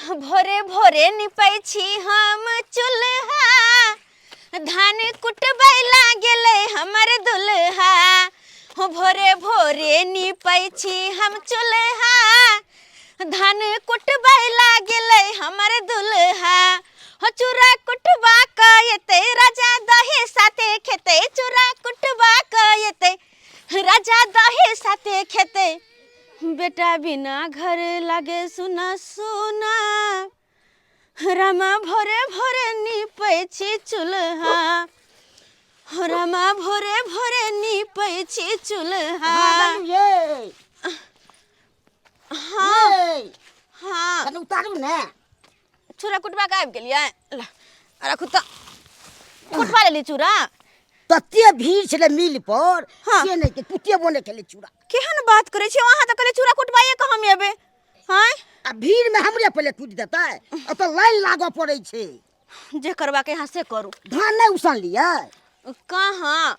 भोरे भोरे निपै छी हम चूल्हा, धान कुटबै लागेलै हमर दुल्हा। हो भोरे भोरे निपै छी हम चूल्हा, धान कुटबै लागेलै हमर दुल्हा। हो चूड़ा कुटबा कऽ एतै राजा, दही साथे खेतै। चूड़ा कुटबा कऽ एतै राजा, दही साथे खेतै। बेटा बिना घर लागे सुना सुना, रामा भोरे भोरे नीपै छी चूल्हा। हो रामा भोरे भोरे नीपै छी चूल्हा। ये। हाँ। ये। हाँ। कनी उतारू ने। चूड़ा कुटबा के आबि गेलियै, ला राखू तऽ कुटबा लेली चूड़ा। तते भीड़ छलै मिल पर। हाँ। से नहि के कुटेबो नहि केलै चूड़ा। केहन बात करै छियै अहाँ? तऽ कहलियै चूड़ा कुटबाइए कऽ हम एबै। आँय? आ भीड़ मे हमरे पहिले कुटि देतै, ओतऽ लाइन लागऽ पड़ै छै। जे करबाक अहाँ से करू। धान नहि उसनलियै? कहाँ,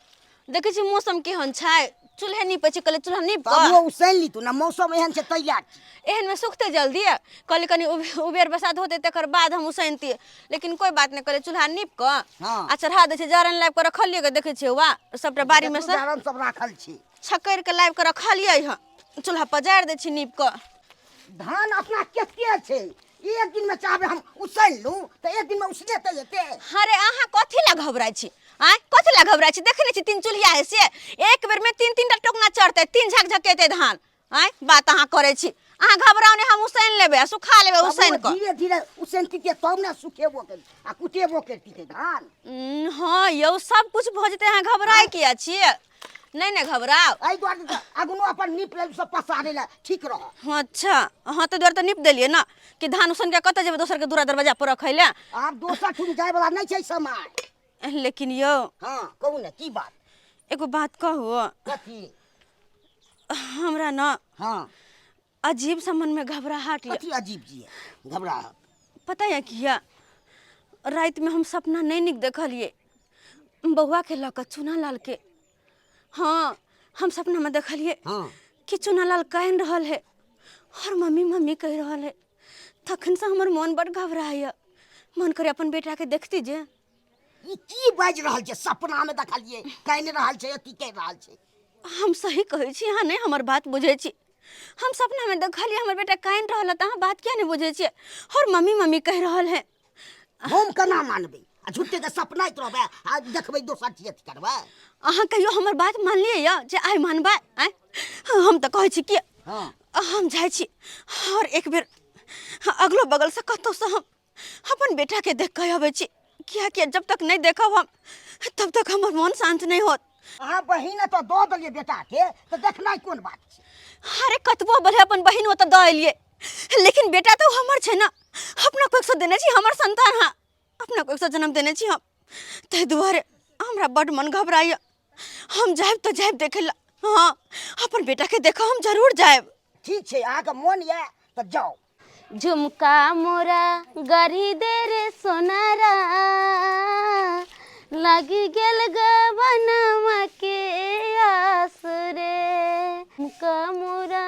देखै छी मौसम केहन छै, चूल्हे नीपै छी। कहलियै चूल्हा नीप कऽ तबो उसनि ली तू ने, मौसम एहन छै तैयार। एहनमे सुखतै जल्दी? कहलियै कनि उबेर बसात होतै तकर बाद हम उसनितियै, लेकिन कोइ बात नहि। कहलियै चूल्हा नीप कऽ आ चढ़ा दै छै। जारनि लाबि कऽ रखलियै गे, देखै छियै वा सबटा बाड़ीमे सँ जारन सब राखल छै। छकरि कऽ लाबि कऽ रखलियै हँ, चूल्हा पजारि दै छी नीप कऽ। धान अपना कते छै, एक दिन में चाहबे हम उसनि लू तऽ एक दिन में उसनेतै एते? अरे अहाँ कथी लए घबराइ छी? आँय, कथी लए घबराइ छी? देखै नहि छी तीन चूल्हिया है से एक बेर में तीन तीन टा टोकना चढ़तै, तीन झक झकेतै धान। आँय, बात अहाँ करै छी। अहाँ घबराउ नहि, हम उसनि लेबै आ सुखा लेबै उसनि कऽ। धीरे धीरे उसनतियै तब ने सुखेबो कर आ कुटेबो करतियै धान। हँ यौ, सब कुछ भऽ जेतै, अहाँ घबराइ किया छियै? नहि नहि घबराउ। एहि दुआरे तऽ अगनो अपन नीप लेब सब पसारे लए ठीक रह। अच्छा हँ, ताहि दुआरे तऽ नीप देलियै ने कि धान उसनि कऽ कतऽ जेबै दोसरके दूरा दरवाजा पर रखै लए। आब दोसर ठाम जाय वाला नहि छै समय। लेकिन यौ। हँ, कहू ने, की बात? एगो बात कहू? कथी? हमरा ने अजीब सा मन में घबराहट यऽ। कथी अजीब जी है घबराहट? पता यऽ किया? रातिमे हम सपना नहि नीक देखलियै बौआ के लऽ कऽ, चूना लाल के। हाँ, हम सपना में देखलियै कि चूना लाल कानि रहल है और मम्मी मम्मी कहि रहल है। तखन से हमर मन बड़ घबराइए, मन करे अपन बेटा के देखती जे। ई की बाजि रहल छै? सपना मे देखलियै कानि रहल छै, अथी कहि रहल छै। हम सही कहै छी, अहाँ नहि हमर बात बुझै छी। हम सपना में देखलियै हमर बेटा कानि रहल है, तऽ अहाँ बात किया नहि बुझै छियै? और मम्मी मम्मी कहि रहल है। हम केना मानबै? आ झूठे के सपनाइत रहबै आ देखबै दोसर चीज अथी करबै। अहाँ कहियो हमर बात मानलियै यऽ जे आइ मानबै? आँय, हम तऽ कहै छी कि हम जाइ छी और एक बेर अगलो बगल से कतहुसँ हम अपन बेटा के देख कऽ अबै छी, कियाकि जब तक नहि देखब हम तब तक हमर मन शान्त नहि होत। अहाँ बहिन तऽ दऽ देलियै बेटा के, तऽ देखनाइ कोन बात छै? अरे कतबो भले अपन बहिन ओतऽ दऽ एलियै, लेकिन बेटा तऽ हमर छै ने। अपना कोखसँ देने छी, हमर संतान हाँ, अपना कोखसँ जन्म देने छी हम। ताहि दुआरे हमरा बड्ड मन घबराइए। हम जायब तऽ जायब देखै लए। हाँ, अपन बेटाके देखऽ हम जरूर जायब। ठीक छै, अहाँके मोन यऽ तऽ जाउ। झुमका मोरा गढ़ी दे रे सोनारा, लागि गेल गबनवा के आस रे। झुमका मोरा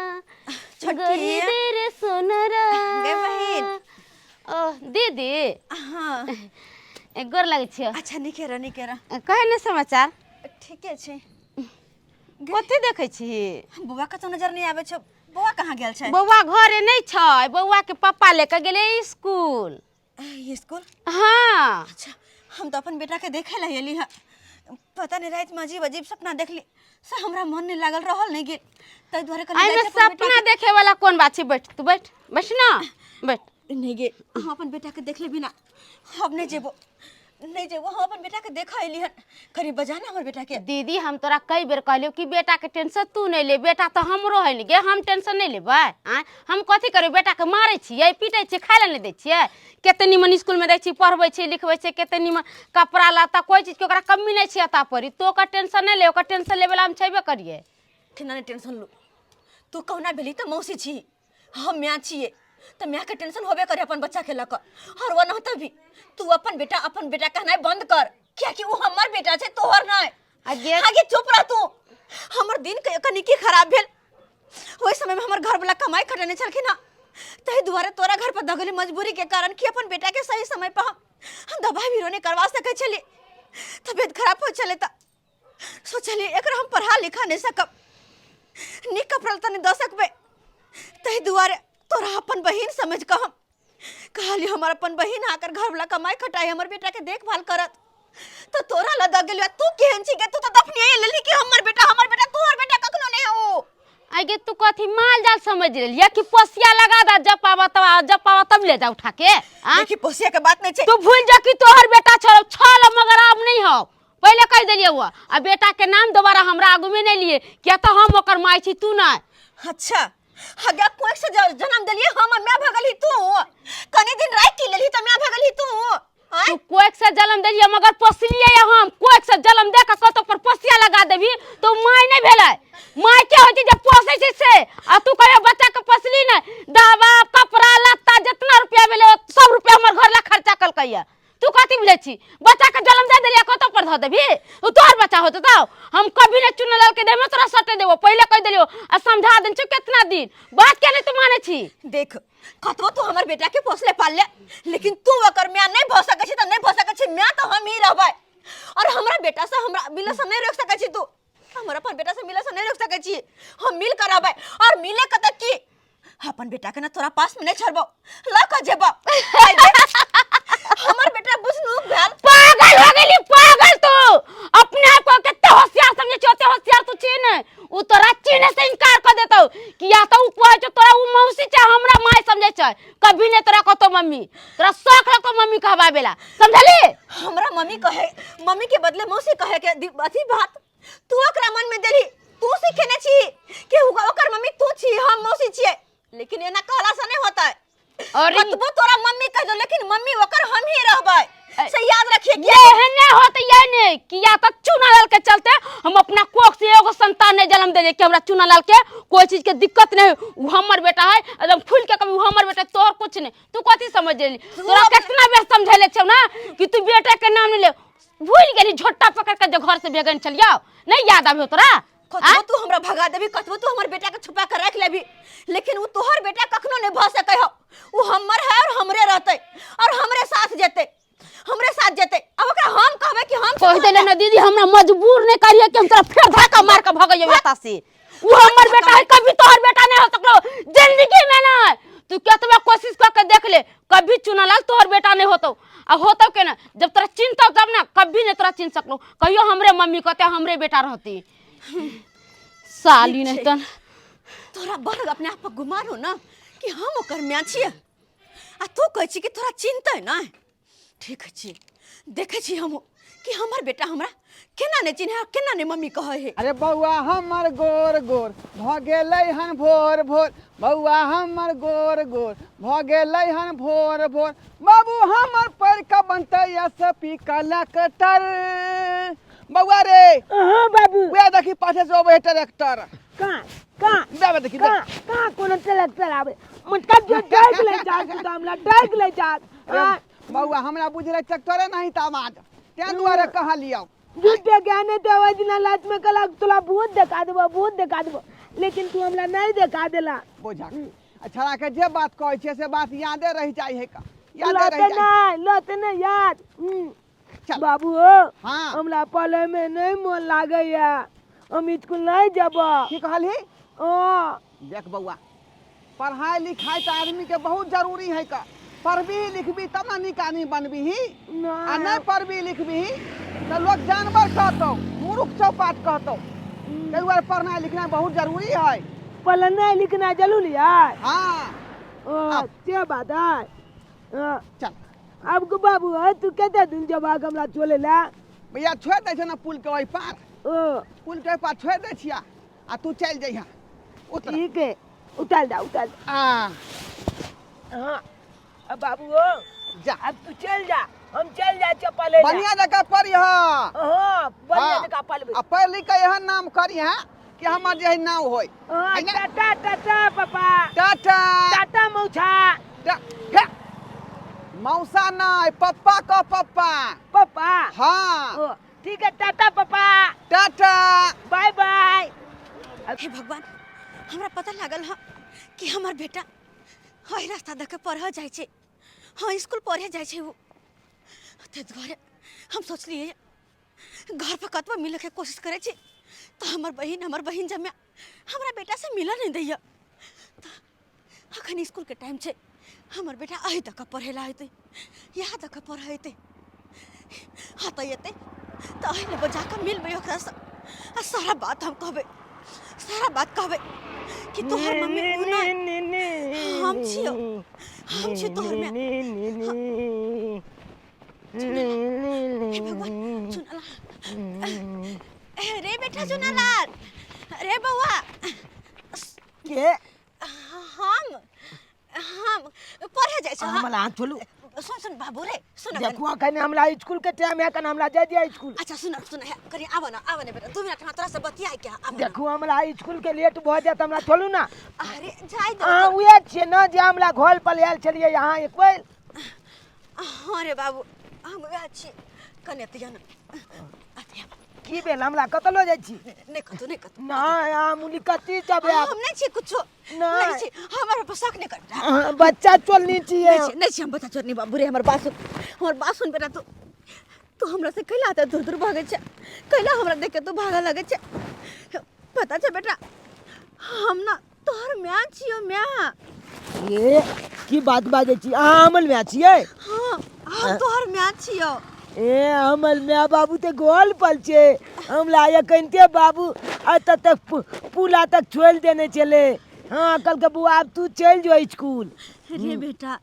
छोटकी। गढ़ी दे रे सोनारा। गे बहिन। ओ दीदी। हाँ। ए, गोर लगै छियौ। अच्छा, नीके रह, नीके रह। कहे ने समाचार? ठीके छै। कथी देखै छी? बौआ कतौ नजर नहि आबै छौ, बौआ कहाँ गेल छै? बौआ घरे नहि छै, बौआ के पप्पा लेके गेलै स्कूल। स्कूल? हाँ। अच्छा, हम तऽ अपन बेटा के देखे ला एली हँ। पता नहीं रात में अजीब अजीब सपना देखली से हमरा मन नहीं लागल रहल नहीं गेल, ताहि दुआरे कहली एहिमे जाइ छी अपन बेटा सपना देखे वाला कोन बात छै? बैठ तू, बैठ, बैठ ना, बैठ। नहीं गे, हम अपन बेटा के देखले बिना हम नहीं जेबो, नहीं जेबो। हम अपन बेटा के देखा एली हन, कनी बजा ना हमर बेटा के। दीदी, हम तोरा कई बेर कहलियौ कि बेटा के टेंशन तू नहीं ले, बेटा तो हमरो है ने गे, हम टेंशन नहीं लेबै? आँय, हम कथी करबै? बेटा के मारै छियै, पीटै छियै, खाय लए नहि दै छियै? कते निमन स्कूल में दै छियै, पढ़बै छियै, लिखबै छियै, कते निमन कपड़ा लत्ता, कोइ चीजके ओकरा कमी नहि छै अता परी। तू ओकर टेंशन नहि ले, ओकर टेंशन लेबे ला हम छेबे करियै। केना नहि टेंशन लू? तू कहुना भेली तऽ मौसी छी, हम माय छियै, तऽ मायके टेंशन होबे करे अपन बच्चा के लऽ कऽ। और वो नहते भी तू अपन बेटा अपन बेटा कहनाइ बंद कर, कियाकि ओ हमर बेटा छै, तोहर नहि। आगे आगे चुप रह तू। हमर दिन कनिके खराब भेल ओहि समय में हमर घर वाला कमाई खटने छलखिन हँ, ताहि दुआरे तोरा घर पर दगली मजबूरी के कारण कि अपन बेटा के सही समय पर हम दवाई भी नहीं करवा सकै छलियै। तबियत खराब हो छलै तऽ सोचलियै एकरा हम पढ़ा लिखा नहीं सकब, नीक कपड़ा लत्ता नहीं दऽ सकबै, ताहि दुआरे तोरा अपन बहिन समझ कऽ हम कहलियै हमर अपन बहिन आकर घरवला कमाई खटाई हमर बेटा के देखभाल करत, तो तोरा लग दऽ गेलियो। तू केहन छी गे? तू तऽ दफनिए लेली कि हमर बेटा, हमर बेटा, तोहर बेटा कखनो नहीं हो। आगे तू कथी माल जाल समझ लेलिया कि पोसिया लगा दा, जब पावा तब आ, जब पावा तब ले जा उठा के। आ? देखी पोसिया के बात नहीं छै। तू भूल जा कि तोहर बेटा छल छल मगर अब नहीं हो, पहले कह देलिए हुआ। आ बेटा के नाम दोबारा हमरा आगू में नहीं लिए, किया तो हम ओकर माय छी तू नहीं। अच्छा हगे कोई से जन्म देलिए हम, मैं भगली तू कनी दिन राख की लेली त मैं भगली तू। आँय? तू कोक से जन्म देलिए मगर पोसलिए हम, कोक से जन्म दे के कतो पर पोसिया लगा देबी तो my नहीं भेलै। My के होइ छै जे पोसै छै से, आ तू कहियो बच्चा के पोसली नहीं, दवा कपड़ा लत्ता जितना रुपया भेलै सब रुपया हमर घर ला खर्चा कलकैया। तू कथी बुझै छी? बच्चा के जन्म दे देलिए कतो पर धऽ देबी, उ तोहर बच्चा होतौ तऽ हम कभी नहीं चुनल लाल के देबो, तोरा सटे देबो, पहिले कह देलियो आ समझा देन छौ केतना दिन, बात के नहीं तू मानै छी। देख कतबो तू हमर बेटा के पोसले पालले, लेकिन तू ओकर माय नहीं भऽ सकै छी तऽ नहीं भऽ सकै छी, माय तऽ हम ही रहबै। और हमरा बेटा से हमरा मिले से नहीं रोक सकै छी तू, हमर अपन बेटा से मिले से नहीं रोक सकै छी, हम मिल कर रहबै। और मिले के तऽ की अपन बेटा के ना तोरा पास में नहीं छोड़बो, ल के जेबो। हमर बेटा बुझनु भेल। पागल हो गेली पागल तू, अपने आप को कते होशियार समझे छी, ओते होशियार तू छी ने, उ तोरा चिन्हे से इनकार कर देतौ कि या तो उ कहै छौ तोरा उ मौसी छै हमरा माय समझे छै, कभी नहीं तोरा कहतौ मम्मी, तोरा शौक लगतौ मम्मी कहबाबेला, समझली? हमरा मम्मी कहे, मम्मी के बदले मौसी कहे के अथी बात तू ओकरा मन में देली, तू सीखेने छी कि ओकर मम्मी तू छी हम मौसी छियै, लेकिन एना कहला से नहीं होता है। और कतबो तोरा मम्मी कह दो लेकिन मम्मी ओकर हम ही रहबै, से याद रखिए कि एहने होत ये ने कि या तो चुनालाल के चलते हम अपना कोख से एगो संतान नहीं जन्म देले कि हमरा चुनालाल के कोई चीज के दिक्कत नहीं, उ हमर बेटा है एकदम खुल के कभी उ हमर बेटा तोहर कुछ नहीं। तू कथी समझ लेली? तोरा कितना बेर समझेले छौ ना कि तू बेटा के नाम नहीं ले, भूल गेली झोटा पकड़ के जो घर से भेगन चलियो, नहीं याद आबे तोरा? कतबो तू हमरा भगा देबी, कतबो तू हमर बेटा के छुपा के रख लेबी, लेकिन उ तोहर बेटा कखनो नहीं भ सकै हो, उ हमर है और हमरे रहतै और हमरे साथ जेतै, हमरे साथ जेतै। अब ओकरा हम कहबै कि हम कह देले ना दीदी हमरा मजबूर नहीं करिए कि हम तोरा फेर धक्का मार के भगैयो एता से, उ हमर बेटा है कभी तोहर बेटा नहीं हो सकलो जिंदगी में ना। तू केतबा कोशिश कर के देख ले कभी चुनालाल तोहर बेटा नहीं होतो, आ होतो के ना जब तोरा चिन्हतो तब ना कभी नहीं तोरा चिन्ह सकलो, कहियो हमरे मम्मी कहते हमरे बेटा रहती साली नहीं तन। तोरा बड़ अपने आप पर गुमान हो ना कि हम ओकर माय छियै आ तू कहै छी कि तोरा चिन्हतै ना। ठीक छी देखै छी हम कि हमर बेटा हमरा केना नहीं चिन्है केना नहीं मम्मी कहै है। अरे बौआ हमर गोर गोर भ गेलै हन भोर भोर, बौआ हमर गोर गोर भ गेलै हन भोर भोर, बाबू हमर पढ़ि कऽ बनतै एस पी कलेक्टर। बौआ रे। हाँ बाबू। वएह देखी पाछे से अबै है ट्रैक्टर। कहाँ कहाँ बे देखी बे। कहाँ कहाँ कोनो ट्रैक्टर आबै? मोटका जो डाइक ले जात तू हमरा डाइक ले जात। अरे बौआ हमरा बुझलै ट्रैक्टरे नहीं त आवाज, तें दुआरे कहलियौ। झूठे ज्ञाने तो आवाज ना लात में कला तोला भूत देखा देबो, भूत देखा देबो, लेकिन तू हमरा नहीं देखा देला। बोझा अच्छा के जे बात कहै छियै से बात यादे रहि जाइ है का, यादे लते रहि जाइ। नहीं, लते नहीं याद। चल। बाबू हो, हाँ। हमरा पढ़े में नहीं मन लागैया, हम स्कूल नहीं जब। की कहलही? हाँ। देख बौआ पढ़ाई लिखाई तो आदमी के बहुत जरूरी है का, पढ़बी लिखबी तब ना नीक आदमी बनबी, आ नहीं पढ़बी लिखबी तो लोग जानवर कहतौ, मूर्ख चौपाट कहतौ। ताहि दुआरे पढ़नाइ लिखनाइ बहुत जरूरी है। पढ़ना लिखना जरूरी है। हाँ। ओ, से बात है। हाँ। चल। अब को बाबू है तू कते दिन जब आग हमरा चले ला? भैया छोड़ दै छौ ना पुल के ओहि पार। ओ। पुल के ओहि पार छोड़ दै छिया आ तू चलि जइहा। उतर। ठीक है, उतार दा, उतार दा। आ। हाँ। अब बाबू हो। जा। अब तू चल जा, हम चल जा चप्पल ले जा। बढ़िया जगह पढ़िह। हाँ, बढ़िया हाँ। जगह पढ़बे। आ पढ़ लिख के एहन नाम करिह कि हमर जे है नाम होय। हाँ, है ना? टाटा, टाटा, पापा। टाटा। टाटा, मौसा। हे। मौसा नहीं, पप्पा का पप्पा। पप्पा? हाँ। ओ, ठीक है, टाटा पापा। टाटा। Bye bye. हे भगवान, हमरा पता लागल है कि हमर बेटा एहि रास्ता दऽ के पढ़ऽ जाइ छै। हाँ, स्कूल पढ़े जाइ छै ओ। ताहि दुआरे हम सोचलियै घर पर कतबो मिलऽके कोशिश करै छी तऽ हमर बहिन जमाय हमरा बेटासँ मिलऽ नहि दैया। तऽ अखन स्कूलके टाइम छै, हमर बेटा एहि दऽ कऽ पढ़ै लए अयतै, इएह दऽ कऽ पढ़ऽ अयतै। हाँ, तऽ एतै तऽ एहि लए जा कऽ मिलबै ओकरासँ आ सारा बात हम कहबै, सारा बात कहबै कि तोहर मम्मी उ नहि, हम छियौ, हम छियौ तोहर माय। हे भगवान, चुनालाल, रे बेटा चुनालाल, रे बौआ। के? हम पढ़े जाइ छी। हमरा हाथ छोड़ू। सुन, सुन बाबू रे, सुन। देखू, अखन हमरा स्कूल के टाइम है, कन हमरा जाय दिया स्कूल। अच्छा, सुन, सुन, है कनि आब न, आब न बेटा, 2 मिनट हमरा तोरा से बतियाए के आब न। देखू, हमरा स्कूल के लेट भऽ जायत, हमरा छोड़ू ना। अरे, जाय दे। अहाँ उहे छियै ने जे हमरा घर पर आयल छलियै अहाँ एक बेर? हाँ रे बाबू, हम वएह छी। कने एतऽ न, एतऽ आब। की भेल? हमरा कतऽ लऽ जाइ छी? नहि कतौ, नहि कतौ। नहि, अहाँ मुली कथी सब? हम नहि छी कुछो। नहि। नहि छी, हमर पर शक नहि कर बेटा। अहाँ बच्चा चोलनी छियै। नहि छी, नहि छी हम बच्चा चोरनी। बाबू रे, हमर बात सुन, हमर बात सुन बेटा। तू तू हमरा से कैला एते दूर दूर भागै छै? कैला हमरा देख के तू भागऽ लगै छै? पता छै बेटा, हम ना तोहर माय छियौ, माय। ए, की बात बाजै छी? अहाँ हमर माय छियै? हाँ, हम तोहर माय छियौ। ए, हमर माय बाबू तऽ गोल पर छै। हमरा एखनते बाबू एतऽ तक पुला तक छोड़ि देने छलै। हाँ, कहलकै, बौआ, आब तू चलि जो स्कूल। रे बेटा,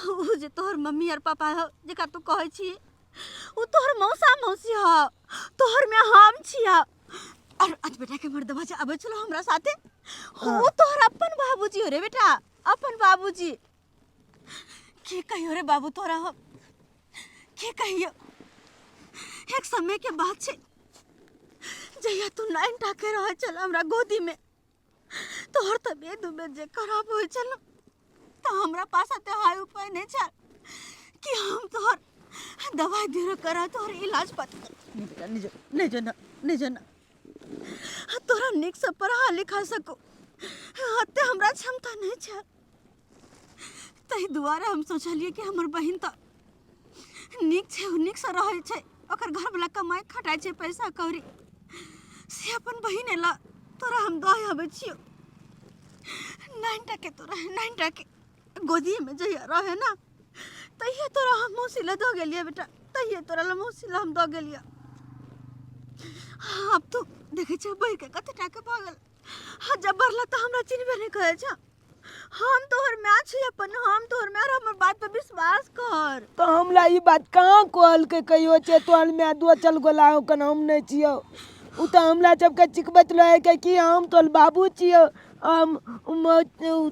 उ जे तोहर मम्मी और पापा हो, जेकरा तू कहै छी, उ तोहर मौसा मौसी हो। तोहर में हम छिया। और आज बेटा के मर्दवा जे आबै छलो हमरा साथे, वो तोहर अपन बाबूजी हो रे बेटा, अपन बाबूजी। की कहियो रे बाबू तोरा हम, की कहियो? एक समय के बात छै, जहिया तू नाइन टाके रहै छल हमरा गोदी में, तोहर तबियत उबियत जे खराब होइ छल तऽ हमरा पास एते हाई उपाय नहि छल कि हम तोहर दवाई दिरो करा, तोहर इलाज पाती। नहीं बेटा, नहीं जो, नहीं जो ना, नहीं जो ना, तोरा नीक से पढ़ा लिखा सको एते हमरा क्षमता नहीं छल। ताहि दुआरे हम सोचलियै कि हमर बहिन तऽ नीक छै, ओ नीकसँ रहै छै, ओकर घरवला कमाइ खटाइ छै पैसा कौड़ी, से अपन बहिन एला तोरा हम दऽ आबै छियौ। नाइन टाके तोरा, नाइन टाके गोदीमे जहिया रहे ना, तहिया तोरा हम मौसी लए दऽ गेलियै बेटा, तहिया तोरा लए मौसी लए हम दऽ गेलियै। आब तू देखै छै बढ़िके कते टाके भऽ गेल। हाँ, जब बढ़ला तऽ हमरा चिन्हबे नहि करै छै। हम तोहर माय छी अपन, हम तोहर माय। हमर बात पर विश्वास कर। तऽ हमरा ई बात कहाँ कहलकै कहियो छै तोहर माय दो चल गोला हो कन हम नहि छियौ। ओ तऽ हमरा सबके चिकबैत रहै कि हम तोहर बाबू छियौ। हम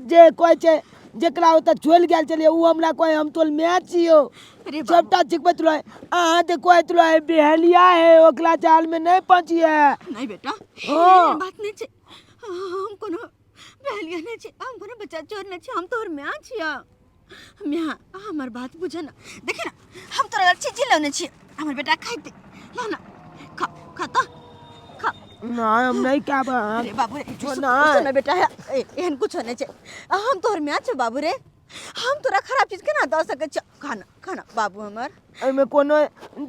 जे कहै छै, जेकरा ओतऽ छोड़ि गेल छलियै, ओ हमरा कहै हम तोहर माय छियौ। रे बाबू। सबटा चिकबैत रहै। अहाँ तऽ कहैत रहै बेहलिया है, ओकरा जाल में नहि पहुँचिए। नहीं बेटा, हाँ। एहन बात नहीं छै। हम कोनो बहलिया नहीं छी, हम कोनो बच्चा चोर नहीं छी, हम तोहर माय छिया माय। हमर बात बुझ ना। देखी ना, हम तोरा लग चीज लौने छी, हमर बेटा खाइते। ला ना, खा, खा तो खा। नहि, हम नहि खाब। अरे बाबू रे। कुछो सुन। नहि। सुन बेटा, ए, एहन कुछो नहीं छै। हम तोहर माय छौ बाबू रे, हम तोरा खराब चीज केना दऽ सकै छियौ? खाना, खाना बाबू हमर। एहिमे कोनो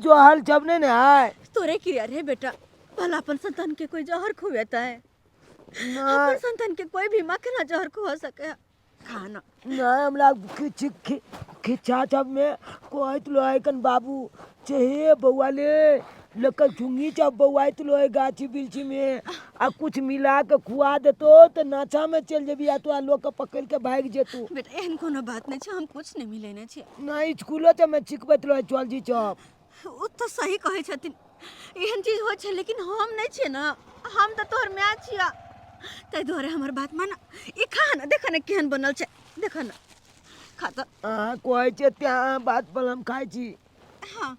जहर सब नहि ने है? तोरे क्रिया रे बेटा, भला अपन संतान के कोई जहर खुएता है? नहि। अपन संतान के कोई भी माँ केना जहर खुआ सके है? खाना। नहि, हमरा किछु खिच्चा सबमे कहैत रहै कन बाबू से, हे बौआ, ले लेकर झुंगी सब बौआइत रहे गाछी बिरछी में, आ कुछ मिला के खुआ देतो तऽ नाचा में चलि जेबी आ तोरा लोग के पकड़ के भागि जेतौ। बेटा, एहन कोनो बात नहीं छै, हम कुछ नहीं मिलेने छियै। नहि, स्कूलो सबमे चिकबैत रहै चल जी सब। ओ तऽ सही कहै छथिन, एहन चीज होइ छै, लेकिन हम नहि छियै ने, हम तऽ तोहर माय छियै। ताहि दुआरे हमर बात मान, ई खा ने, देख ने केहन बनल छै, देख ने, खा तऽ। अहाँ कहै छियै तें अहाँ बात पर हम खाइ छी। हाँ।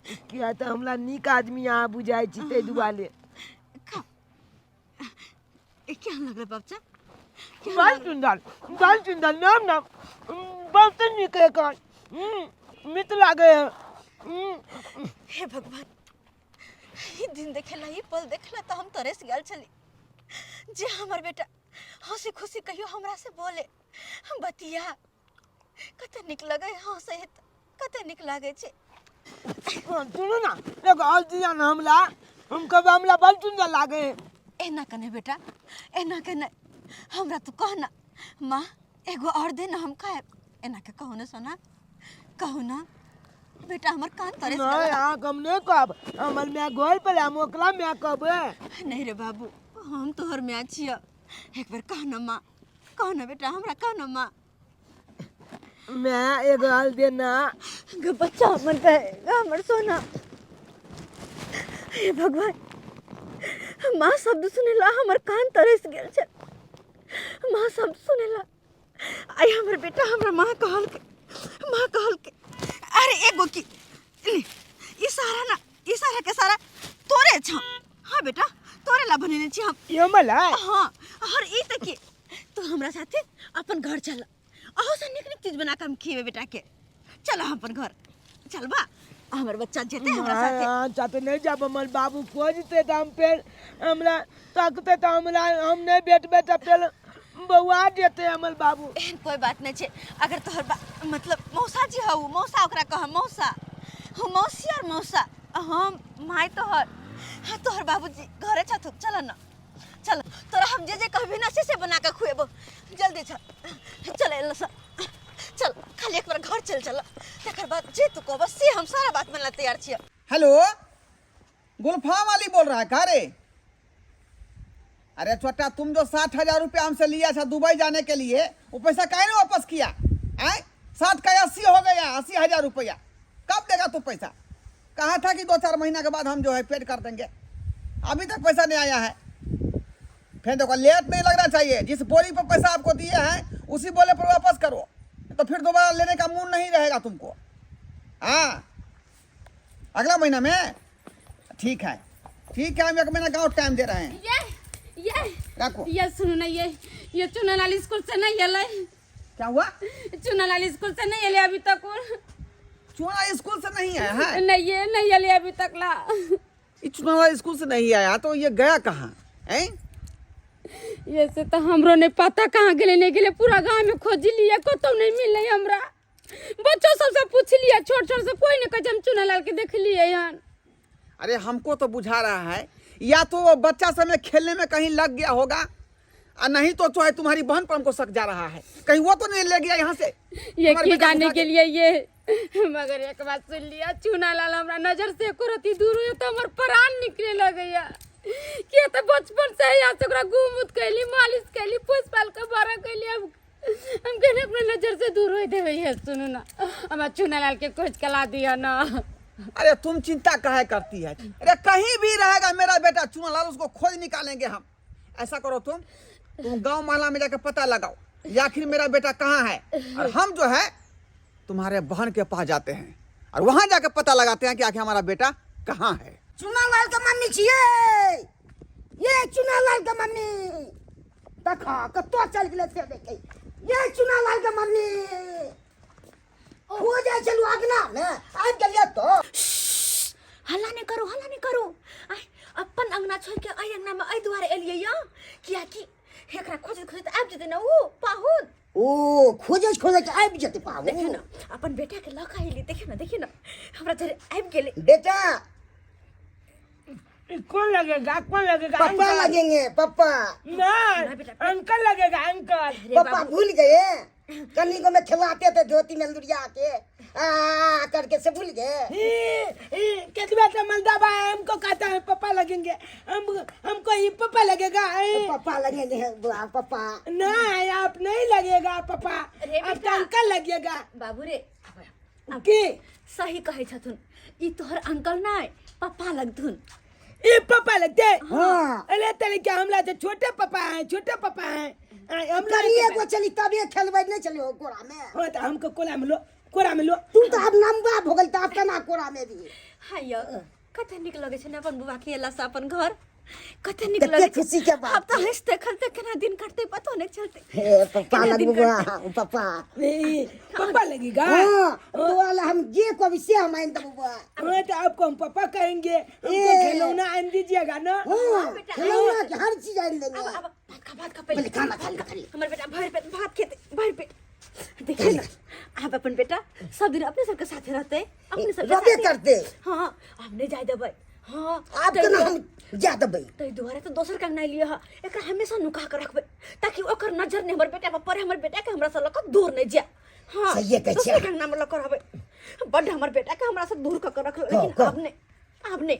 किया तऽ हमरा नीक आदमी अहाँ बुझाइ छी, ताहि दुआरे। खा। ई केहन लगलै बच्चा? केहन बड़ लागलै? सुन्दर, बड़ सुन्दर, नाम नाम बहुत नीक है कान मीठ लागे है। हे भगवान, ई दिन देखेला, ई पल देखेला तऽ हम तरस गेल छली जे हमर बेटा हंसी खुशी कहियो हमरा से बोले। बतिया कते नीक लगै हँसै है तऽ कते नीक लागै छै। सुनू ना, एगो और दिया ना हमरा, हम कहबै हमरा बड़ सुन्दर लागे। एना कने बेटा, एना के नहि, हमरा तू कह ना माँ एगो और दे ना हम खाएब, एना के कहू ना सोना, कहू ना बेटा, हमर कान तरस नहीं गेल। अहाँ हम नहीं कहब, हमर माय घर पर हम ओकरा माय कहबै। नहीं रे बाबू, हम तोहर माय छियऽ, एक बेर कह ना माँ, कह ना बेटा, हमरा कह ना माँ। माय एगो और दे ना। गे बच्चा हमर गए, हमर सोना, हे भगवान, माँ शब्द सुनेला हमर कान तरस गेल छै, माँ शब्द सुनेला आइ हमर बेटा हमरा माँ कहलकै, माँ कहलकै। अरे एगो की ले, ई सारा ना, ई सारा के सारा तोरे छ। हाँ बेटा, तोरे ला बनेने छी हम। ई हमर ला? हाँ, और ई त की तू हमरा साथे अपन घर चल, अहो से नीक नीक चीज बना के हम खिएबे बेटा के। चल हम अपन घर चलबा, हमर बच्चा जेते हमरा साथे। हाँ, साथे नहीं जाब, हमर बाबू खोजते तऽ हम फेर हमरा ताकते तऽ हमरा हम नहीं भेटबै तऽ फेर बौआ जेते हमर बाबू। एहन कोई बात नहीं छै, अगर तोहर बा मतलब मौसा जी हौ, मौसा ओकरा कह, मौसा हम मौसी और मौसा हम माय तोहर। हाँ तोहर बाबूजी घरे छथु, चल ना चल, तोरा हम जे जे कहबी ना से बना के खुएबो, जल्दी चल, चल एल स चल, खाली एक बार घर चल चल, तकर बाद जे तू कहबो से हम सारा बात मानला तैयार छियै। हेलो, गुलफाम वाली बोल रहा है का रे? अरे छोटा, तुम जो 60,000 रुपया हमसे लिया था दुबई जाने के लिए, वो पैसा काहे नहीं वापस किया? आए 60 का 80 हो गया, 80,000 रुपया कब देगा तू पैसा? कहा था कि 2-4 महीना के बाद हम जो है पेड कर देंगे, अभी तक पैसा नहीं आया है। फिर देखो लेट नहीं लगना चाहिए, जिस बोली पर पैसा आपको दिए हैं उसी बोले पर वापस करो, तो फिर दोबारा लेने का मूड नहीं रहेगा तुमको। हाँ अगला महीना में, ठीक है ठीक है, हम 1 महीना का और टाइम दे रहे हैं। ये रखो। ये सुनो ना, ये चुनालाल स्कूल से नहीं एलै। क्या हुआ? चुनालाल स्कूल से नहीं एलै अभी तक। चुना स्कूल से नहीं आया है? नहीं, ये नहीं एलै अभी तक ला। ये चुनालाल स्कूल से नहीं आया तो ये गया कहाँ? हैं? ये से तो हमरो नहीं पता कहाँ गेलै नहीं गेलै, पूरा गांव में खोज लिए कतौ नहीं मिललै हमरा। बच्चों सबसे पूछ लिया, छोट छोट से कोई नहीं कहै हम चुनालाल के देख लिए हन। अरे हमको तो बुझा रहा है या तो वो बच्चा समय खेलने में कहीं लग गया होगा, और नहीं तो जो है तुम्हारी बहन पर हमको शक जा रहा है, कहीं वो तो नहीं ले गया यहाँ से। ये तुम्हारे की बेटा जाने उठा के लिए ये, मगर एक बात सुन लिया, चुनालाल हमरा नजर से एको रत्ती दूर हुए तो हमर प्राण निकले लगैया। किया तो बचपन से यहाँ से ओकरा गू-मूत कैली, मालिश कैली, पोस पाल के बड़ा कैली, अब हम केना अपना नजर से दूर हो देवे। ये सुनू ना, हमरा चुनालाल के खोज के ला दिया ना। अरे तुम चिंता काहे करती है? अरे कहीं भी रहेगा मेरा बेटा चुनालाल, उसको खोज निकालेंगे हम। ऐसा करो तुम गांव मोहल्ला में जाकर पता लगाओ या आखिर मेरा बेटा कहाँ है, और हम जो है तुम्हारे बहन के पास जाते हैं और वहाँ जाकर पता लगाते हैं कि आखिर हमारा बेटा कहाँ है। चुनालाल के मम्मी छियै, ये चुनालाल के मम्मी देखा कतो चल गेलै से देखै, ये चुनालाल के मम्मी हो जाइ छलु अगना में आबि गेलियै तो। हल्ला नहीं करू, हल्ला नहीं करू, आइ अपन अंगना छोड़ के अइ अंगना में अइ दुआरे एलियै यऽ, कियाकि एकरा खोजैत खोजैत आबि जेतै ने ऊ पाहुन। ओ खोजैत खोजैत आबि जेतै पाहुन। देखियौ ने अपन बेटा के लऽ कऽ एलियै, देखियौ ने, देखियौ ने हमरा जरे आबि गेलै। बेटा कौन लगेगा, कौन लगेगा? पापा अंकल। लगेंगे, पापा। नहीं, अंकल लगेगा, अंकल। रे पापा बाबू। भूल गए, कन्नी को में खिलाते थे धोती में लुरिया के आ करके से भूल गए। कितना तो मलदाबा है, हमको कहता है पापा लगेंगे, हमको ये पापा लगेगा, ए। पापा लगेंगे, बुआ, पापा। नहीं, आप नहीं लगेगा पापा, रे आप तो बेटा। अंकल लगेगा। बाबू रे, अब की? सही कहै छथुन, ई तोहर अंकल नहीं पापा लगथुन। ये पापा लगते? हाँ। अरे तेरे क्या हमला तो छोटे पापा हैं, छोटे पापा हैं। हम लोग करिए के को चली तबे खेलबै नहीं चली हो कोरा में। हाँ तो हमको कोरा में लो, कोरा में लो। तू तो अब लंबा हो गेल तो अब केना कोरा में भी। हाँ यौ, कते नीक लगै छै ने अपन बुआ के एला से अपन घर। कते नीक कते लगै छै। खुशी के बात। आब तऽ हँसते खेलते केना दिन कटतै पतो नहि चलतै हे पप्पा केना दिन लगबो कटतै। बौआ, पप्पा ए, पप्पा लगेगा हाँ तो वाला हम जे कभी से हम आइन देबो बौआ हाँ तो आपको हम पापा कहेंगे हमको ए। खिलौना आन दीजिएगा ना हाँ बेटा, खिलौना के हर चीज आइन देंगे आब आब भात खा, भात खा पहिले। पहिले खाना खा ले, खा ले। हमर बेटा भरि पेट भात खेतै, भरि पेट। देखिए ना, आब अपन बेटा सब दिन अपने सबके साथे रहतै, अपने सबके रहबे साथे। करतै। हाँ, आब नहि जाय देबै। हाँ, आब ताहि केना दुआरे- हम जा देबै ताहि दुआरे तऽ दोसर के अंगना एलियै हँ, एकरा हमेशा नुका के रखबै ताकि ओकर नजर नहि हमर बेटा पर पड़े, हमर बेटा के हमरा से लऽ कऽ दूर नहि जाय। हाँ, सहिए कहै छियै। दोसर के अंगना मे लऽ कऽ रहबै। बड्ड हमर बेटा के हमरा से दूर कऽ के रखल, लेकिन कह। आब नहि, आब नहि,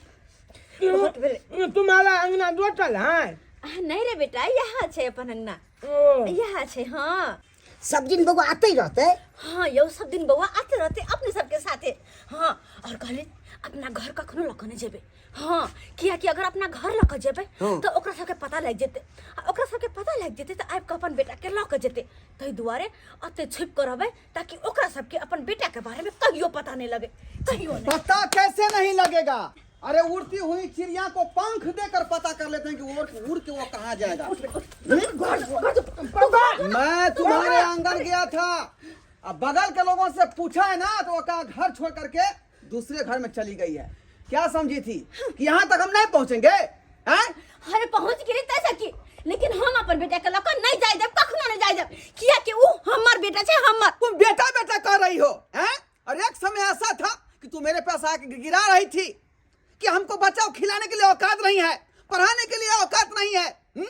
बहुत भेलै। तुम्हारा अंगना दोटल है? नहीं रे बेटा, यहाँ छै अपन अंगना, ओ यहाँ छै। हाँ, सब दिन बौआ आते रहते। हाँ यौ, सब दिन बौआ आते रहते अपने सबके साथे। हाँ, और कहले अपना घर कखनो लऽ कऽ नहि जेबै। हाँ, कियाकि अगर अपना घर लऽ कऽ जेबै तऽ ओकरा सबके पता लागि जेतै, आ ओकरा सबके पता लागि जेतै तऽ आबि कऽ अपन बेटाके लऽ कऽ जेतै। ताहि दुआरे एते छुपि कऽ रहबै ताकि ओकरा सबके अपन बेटाके बारेमे कहियो पता नहि लगे, कहियो नहि। पता कैसे नहीं लगेगा? अरे उड़ती हुई चिड़िया को पंख देकर पता कर लेते हैं कि वो उड़ के वो कहाँ जाएगा। मैं तुम्हारे आंगन गया था, अब बगल के लोगों से पूछा है ना तो वो कहा घर छोड़ करके दूसरे घर में चली गई है। क्या समझी थी कि यहाँ तक हम नहीं पहुँचेंगे? हैं? अरे पहुँच गेली तै सकी, लेकिन हम अपन बेटा के लऽ कऽ नहि जाय देब, कखनो नहि जाय देब, कियाकि उ हमर बेटा छै, हमर। तुम बेटा बेटा कर रही हो हैं? और एक समय ऐसा था कि तू मेरे पास आके गिरा रही थी कि हमको बचाओ, खिलाने के लिए औकात नहीं है, पढ़ाने के लिए औकात नहीं है, हुँ?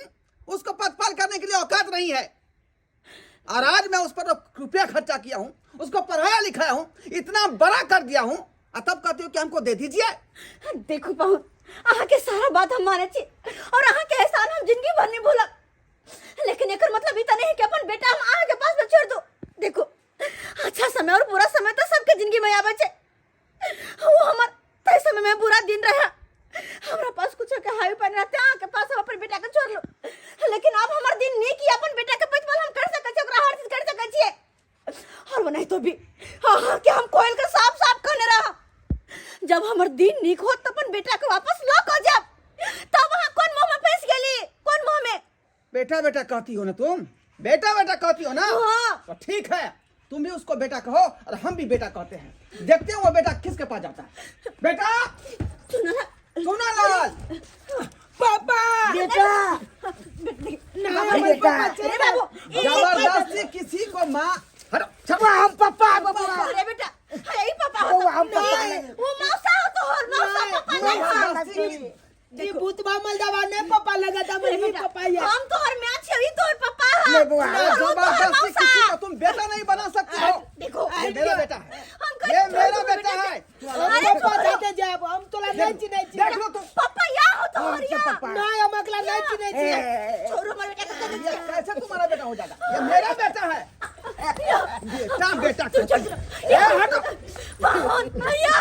उसको पतपाल करने के लिए औकात नहीं है। और आज मैं उस पर रुपया खर्चा किया हूँ, उसको पढ़ाया लिखाया हूँ, इतना बड़ा कर दिया हूँ, और तब कहती हो कि हमको दे दीजिए। देखू पाहुन, अहाँ के सारा बात हम माने छी और अहाँ के एहसान हम जिंदगी भर नहीं भूलब, लेकिन एकर मतलब ई त नहीं कि अपन बेटा हम अहाँ के पास में छोड़ दो। देखो, अच्छा समय और बुरा समय तो सबके जिंदगी में आवे छै। वो हमर तय समय में बुरा दिन रहा, हमरा पास कुछ के हाई पानी रहते, अहाँ के पास हम अपन बेटा के छोड़ लो, लेकिन अब हमर दिन नीक ही अपन बेटा के प्रतिपालन हम कर सकै छी, ओकरा हर चीज कर सकै छियै। और वो नहीं तो भी हाँ के हम कोयल के साफ साफ कहने रहा, जब हमर दिन नीक हो तो अपन बेटा के वापस लऽ कऽ जाब, तब अहाँ कोन मुँह में फंस गेली, कोन मुँह में? बेटा बेटा कहती हो ना तुम, बेटा बेटा कहती हो ना? हाँ। तो ठीक है, तुम भी उसको बेटा कहो और हम भी बेटा कहते हैं, देखते हैं वो बेटा किसके पास जाता है। बेटा सुनो ना, सुना लाल। पापा बेटा ना बेटा। अरे बाबू, जबरदस्ती किसी को माँ हटो, छोड़ो। बौआ हम पप्पा बौआ अरे बेटा, अरे ई पापा हो बौआ हम तो- पप्पा नहीं, वो मौसा हो तो और मौसा पापा नहीं हो। जबरदस्ती जी भूतबा मलदवा नहीं पापा लगा था, अरे वही बेटा, पापा है। हम तो और मैं छी, ई तोहर पापा है। नहीं बौआ, और वो तोहर जबरदस्ती मौसा। किसी को तुम बेटा नहीं बना सकती हो। देखो, ये मेरा बेटा है, हम कहीं ये छोड़ मेरा दो बेटा बेटा है। अरे पापा जाते जाब, हम तोला नहीं चिन्है छी। देख लो तुम। पापा या हो तो और हम या। पापा। नहीं, हम अगला नहीं चिन्है छी। छोड़ो हमारे बेटा को, ये कैसे तुम्हारा बेटा हो जाएगा? ये मेरा बेटा है। बेटा बेटा छोड़ कहती है। ए, हटो। पाहुन, भैया।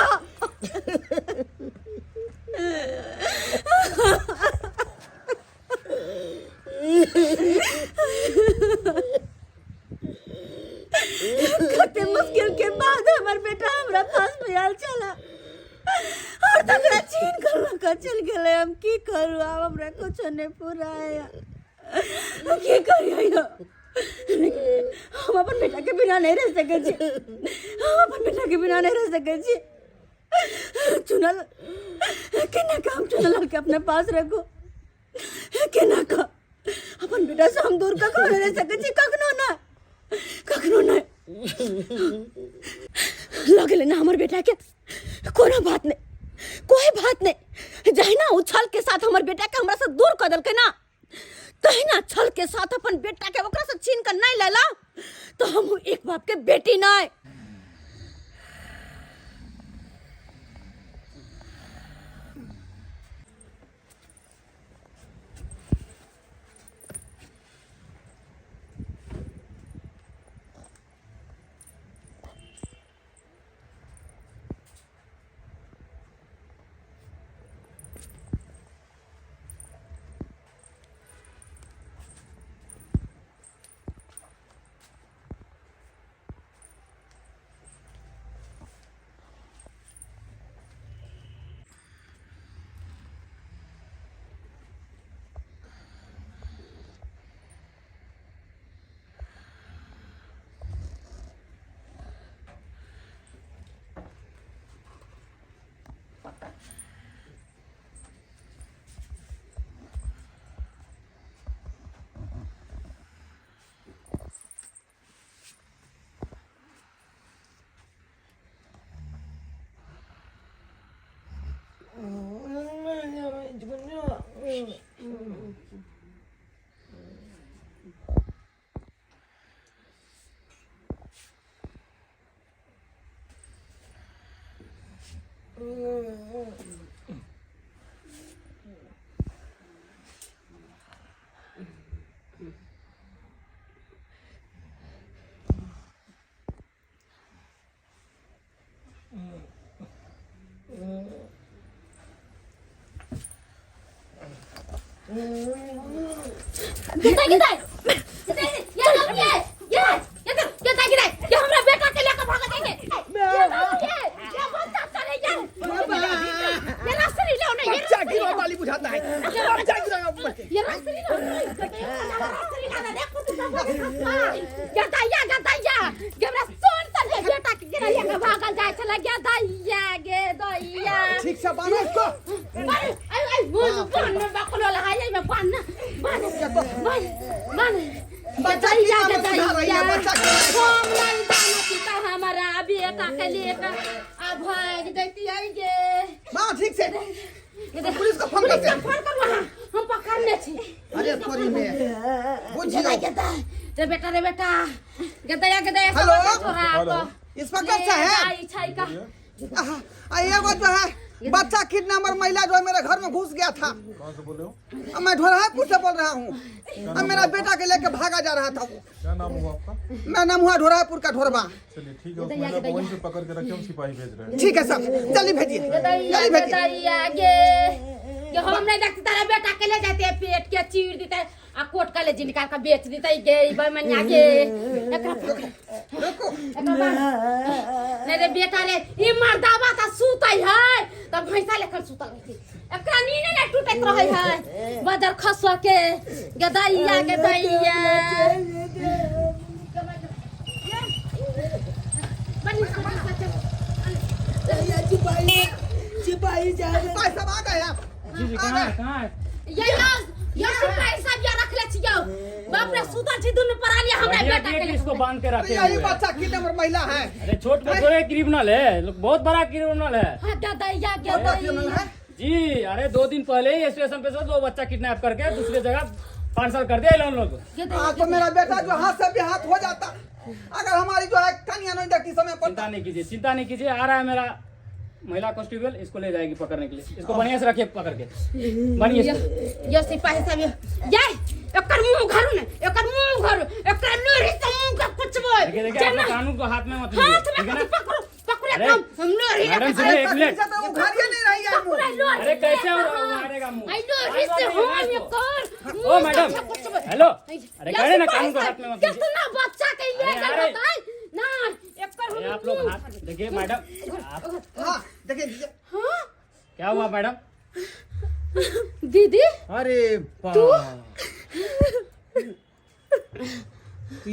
कते मुश्किल के बाद हमर बेटा हमरा पास में आयल छला और तकरा छीन कर लऽ कऽ चलि गेलै। हम की करू आब? हमरा कुछो नहि पुराया, हम की करियै यौ? लेकिन हम अपन बेटा के बिना नहीं रह सकै छी, हम अपन बेटा के बिना नहीं रह सकै छी। चुनल केना के हम चुनल के अपने पास रखू, केना के अपन बेटा से हम दूर कखनो नहीं रह सकै छी, कखनो ना, कखनो नहीं। लगले ना हमर बेटा के, कोनो बात नहीं, कोई बात नहीं। जहिना उछल के साथ हमर बेटा के हमरा से दूर कऽ देलकै ना, तहिना छल के साथ अपन बेटा के ओकरा से छीन कर नहीं लेला तो हम एक बाप के बेटी नहीं। गिदाई गिदाई ये ये ये ये गिदाई गिदाई ये हमरा बेटा के लेके भागत है ये ये ये बच्चा चले ये ये रसरी लो ना ये बच्चा गिरा वाली बुझाता है बच्चा गिरा ये रसरी लो रसरी ला देखो तू गदाइया गदाइया हमरा सोन तर के बेटा के गिरा लेके भागल जाय छला गदाइया गे दैया ठीक से बांधो इसको अरे अरे मुंह बन में बकलो लगाई में बन बन बन बन बच्चा गदैया की नाम सुधा रही है, गदैया बच्चा की नाम। हम नहीं जाना कि का हमारा बेटा के लेकर आ भाग जैती गे माँ ठीक से पुलिस को फोन पुलिस करते के हैं फोन करू अहाँ हम पकड़ने छी अरे तोरी में बुझियो रे बेटा रे बेटा गदैया गदैया सब हेलो? छोरा हेलो। इंस्पेक्टर साहब आई छै का आहा, आ एगो जो है बच्चा किडनैपर महिला जो है मेरे घर में घुस गया था कहाँ से बोल रहे हो अब मैं ढोरहापुर से बोल रहा हूँ अब मेरा बेटा के लेके भागा जा रहा था वो क्या नाम हुआ आपका मैं नाम हुआ ढोरहापुर का ढोरबा चलिए ठीक है उस महिला को वहीं से पकड़ के रखे हम सिपाही भेज रहे हैं ठीक है सर जल्दी भेजिए गदैया जल्दी भेजिए गदैया गे ये हम नहीं देखते तारा बेटा के ले जाते पेट के चीर देते आ कोट कॉलेज निकाल के बेच देते गे बेमनिया गे एकरा पकड़ रुको एकरा बांध। नहीं रे बेटा रे ई मर्दावा त सुतै है त भैंसा लेखन सुतल रहती एकरा नींद नहीं टूटैत रहै है बजर खसो के गदैया गदैया बनी सिपाही सिपाही जा रहे भाई साहब आ गए आप जी जी कहाँ है कहाँ है ये ये सिपाही साहब ये रख ले छियो बाप रे सुतल छी दुनू पराली हमरा बढ़िया बेटा के गेट ले इसको बांध के रखे यही हुए हैं। बच्चा किडनैपर महिला है अरे छोट को थोड़े क्रिमिनल है लोग बहुत बड़ा क्रिमिनल है हां गदैया बहुत बड़ा क्रिमिनल गदैया है जी अरे 2 दिन पहले ही स्टेशन पे से दो बच्चा किडनैप करके दूसरे जगह पार्सल कर दिया इन लोग हाँ तो मेरा बेटा जो हाथ से बेहाथ हो जाता अगर हमारी जो है कन्या नहीं देखती समय पर चिंता नहीं कीजिए चिंता नहीं कीजिए आ रहा है मेरा महिला कांस्टेबल इसको ले जाएगी पकड़ने के लिए इसको बढ़िया से रखिए पकड़ के बढ़िया से यो सिपाही साहब यो जाय एकर मुंह घरू ने एकर मुंह घरू एकर लोरी से मुंह के कुचबो देखिए देखिए अपने कानून को हाथ में मत लीजिए हाथ ठीक में है ना कथी पकड़ो पकड़ो अरे, एकदम हम लोरी मैडम सुनिए एक मिनट तो उघारिए नहीं रही है मुंह। अरे कैसे उघारेगा मुंह? आई लोरी से हम एकर ओ मैडम हेलो अरे कह रहे ना कानून को हाथ में मत लीजिए कितना बच्चा के ये अरे, अरे। बताई ना एकर अरे हम आप लोग हाथ देखिए मैडम आप हाँ देखिए हां क्या हुआ मैडम दीदी अरे तू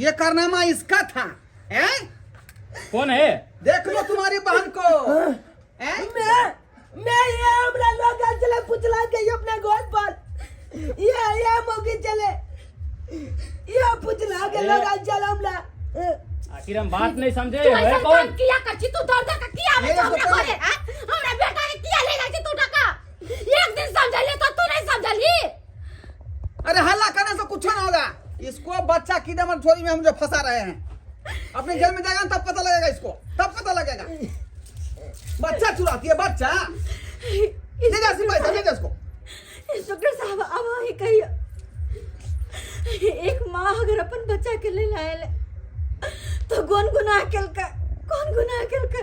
ये कारनामा इसका था हैं? कौन है देख लो तुम्हारी बहन को हैं? मैं ये हमरा लोग चले पुछला के ये अपने गोद पर ये मौके चले ये पुछला के लोग चले हमरा आखिर हम बात नहीं समझे तू है ऐसा कौन काम किया कर छी तू दौड़ दौड़ के किया आबै मेरे छौ हमरा को घरे आँ? हमरा बेटा के किया ले जाइ छी तू टका एक दिन समझलिए तो तू नहीं समझली अरे हल्ला करने से कुछ ना होगा इसको बच्चा किडनैपर छोरी में हम जो फंसा रहे हैं अपने जेल में जाएगा ना, तब पता लगेगा इसको तब पता लगेगा बच्चा चुराती है बच्चा ले जा सिपाही साहब ले जा इसको इंस्पेक्टर साहब अब ही कहियो एक माँ अगर अपन बच्चा के ले आयल तो कौन गुनाह केलका कौन गुनाह केलका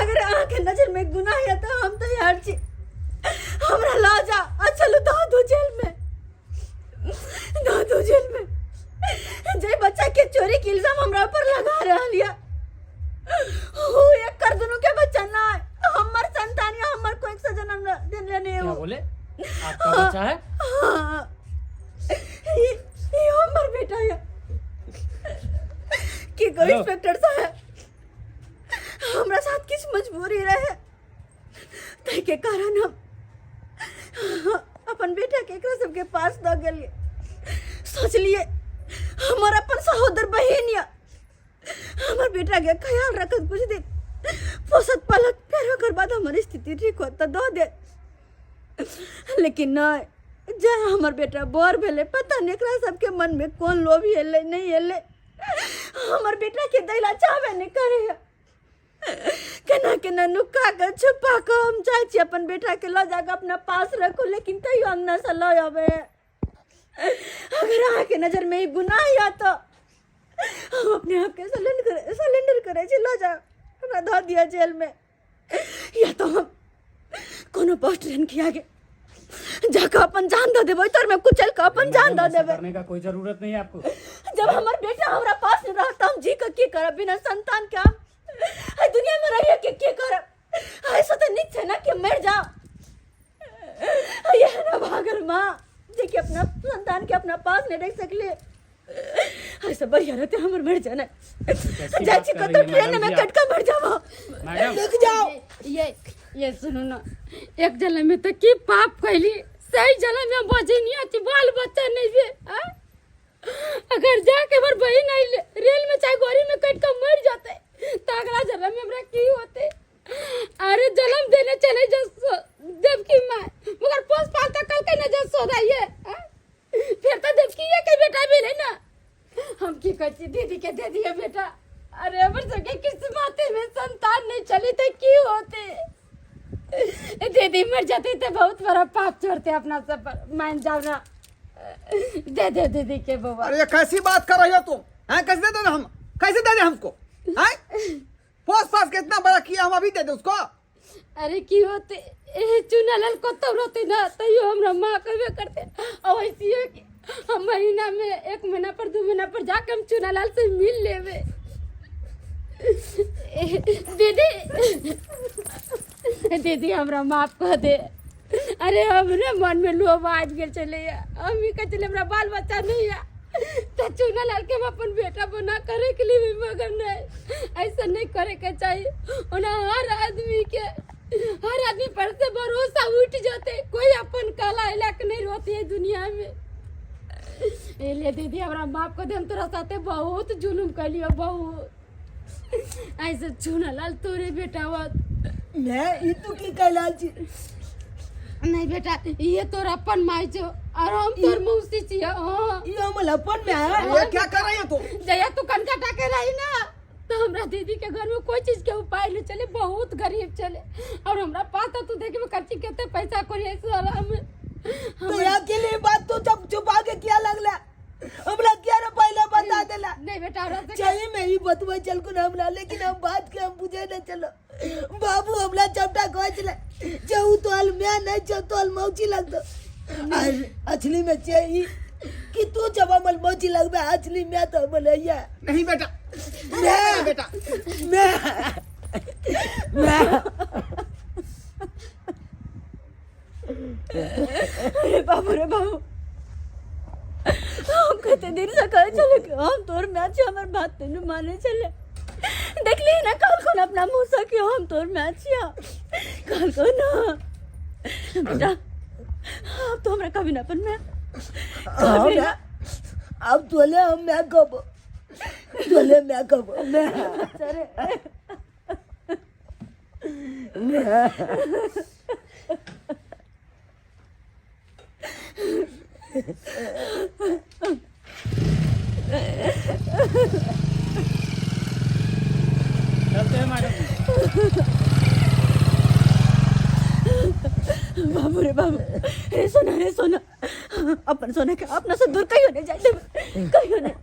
अगर अहाँ के नजर में गुनाह है तो हम तैयार छी हमरा ला जा आ चलू दो दो जेल में दो दो जेल में जे बच्चा के चोरी के इल्जाम हमरा ऊपर लगा रहल या हो एक कर दुनू के बच्चा ना हमर संतान या हमर कोई सजन हमरा देने नहीं क्या हो बोले आपका बच्चा है हाँ ये हमर बेटा है कि कोई हेलो। इंस्पेक्टर साहब हमरा साथ किस मजबूरी रहे ताहि के कारण हम अपन बेटा के एकरा सबके पास दऽ गेलिए सोचलिए हमर अपन सहोदर बहिन या हमर बेटा के ख्याल रखत कुछ दिन पोसत पालत फेर ओकर बाद हमर स्थिति ठीक होत तऽ दऽ दे लेकिन नहीं जे हमर बेटा बड़ भेलै पता नहीं एकरा सबके मन में कोन लोभ एलै नहीं एलै हमर बेटा के दैला चाहबे नहीं करे केना केना नुका के छुपा के हम जाइ छी अपन बेटा के लऽ जाके अपना पास रखू लेकिन तैयो अंगना से लऽ अबै अगर अहाँके नजर में ई गुनाह या तो हम अपने आप के सरेंडर करै छी लऽ जाउ हमरा धऽ दिअ जेल में या तो हम कोनो बस ट्रेन के आगे जाके अपन जान दऽ देबै, तोर में कुचल के अपन जान मैडम, दऽ ऐसा देबै। करने का कोई जरूरत नहीं है आपको। जब हमर बेटा हमरा पास नहीं रहत हम जी के की करब? बिना संतान के हम एहि दुनिया में रहिए के की करब? ऐसा तो नीक छै ना कि मरि जाओ। यह ना भागल माँ जे कि अपना संतान के अपना पास नहीं रख सकले। ऐसा बढ़िया रहते हमर मर जाना। कैसी जाइ बात छी कर कतौ रही हैं ट्रेन मैडम में जी आप? कटका मर जाबो। मैडम रुक जाओ। ये सुनू ना, एक जन्म में तो की पाप कैली, सही जन्म में बजनी अच्छी बाल बच्चा नहीं बे आ? अगर जाके हमर बहन आई रेल में चाहे गोरी में कट के मर जाते तो अगला जन्म में हमरा की होते? अरे जन्म देने चले जो देवकी माँ, मगर पोस पाल तक कल के न जसोदा ये आ? फिर तो देवकी ये के बेटा भी नहीं ना। हम की कहै छी दीदी के दे दिए बेटा। अरे हमर सबके किस्मत में संतान नहीं चली तो की होते? दीदी मर जाते तो बहुत बड़ा पाप छोड़ते अपना सब पर। मान जाओ ना, दे दे दीदी के बउआ। अरे ये कैसी बात कर रही हो तुम? हैं, कैसे दे दे हम? कैसे दे दे हमको? हैं, पोस पास के इतना बड़ा किया, हम अभी दे दे उसको? अरे की होते, ए चुना लाल कतौ रहते ना तैयो हमरा माँ कहबे करते। और ऐसी है कि हम महीना में 1 महीना पर 2 महीना पर जाके हम चुना लाल से मिल लेवे। दीदी दीदी हमरा माफ कर दे। अरे हमरे मन में लोभ आबि गेल छलैया, हम ई कहै छलियै हमरा बाल बच्चा नहीं है तो चुना लाल के हम अपन बेटा बना करे के लिए भी, मगर नहीं, ऐसा नहीं करे के चाहिए। ओना हर आदमी के हर आदमी पर से भरोसा उठ जाते, कोई अपन काला इलाक नहीं रहती है दुनिया में। ए ले दीदी हमरा माफ कर दे, हम तोरा साथे बहुत जुलुम कैलियो बहुत। ऐसे चुना लाल तोरे बेटा बात। मैं ई तू की कहलाल छी? नहीं बेटा, ये तोर अपन माई छो और हम तोर मौसी छियो। हाँ ई हमर अपन में है। ये क्या कर रही हो तुम? जया तू कनका टाके रही ना तो हमरा दीदी के घर में कोई चीज के उपाय नहीं चले, बहुत गरीब चले। और हमरा पास तो तू देखे में खर्ची कितने पैसा करी सारा में। तो अकेले बात तो जब छुपा के क्या लगला? हमरा क्या रे पहले बता देला। नहीं बेटा, हमरा से चाहिए मैं ही बतवे चल को हमरा, लेकिन हम बात के हम बुझे न चलो। बाबू हमरा चपटा कह चले जऊ तो अल मैं नहीं चल तो अल मौची लग दो। और असली में चाहिए कि तू जब अमल मौची लगबे, असली में तो अमल है। नहीं बेटा, मैं बेटा मैं मैं अरे बाबू रे बाबू, हम कते दिन से कहे चले कि हम तोर माय छी, हमर बात तेनू माने चले। देखली ना कल कोन अपना मुँह से कि हम तोर माय छिया। कल को ना बेटा, अब तो हमरा कभी ना अपन माय कभी ना। अब तोले हम मैं कब तोले मैं कब मैं चलते हैं मैडम जी। बाबू रे बाबू, रे सोना रे सोना, अपन सोना के अपना से दूर कहियो नहीं जाए देबै, कहियो नहीं।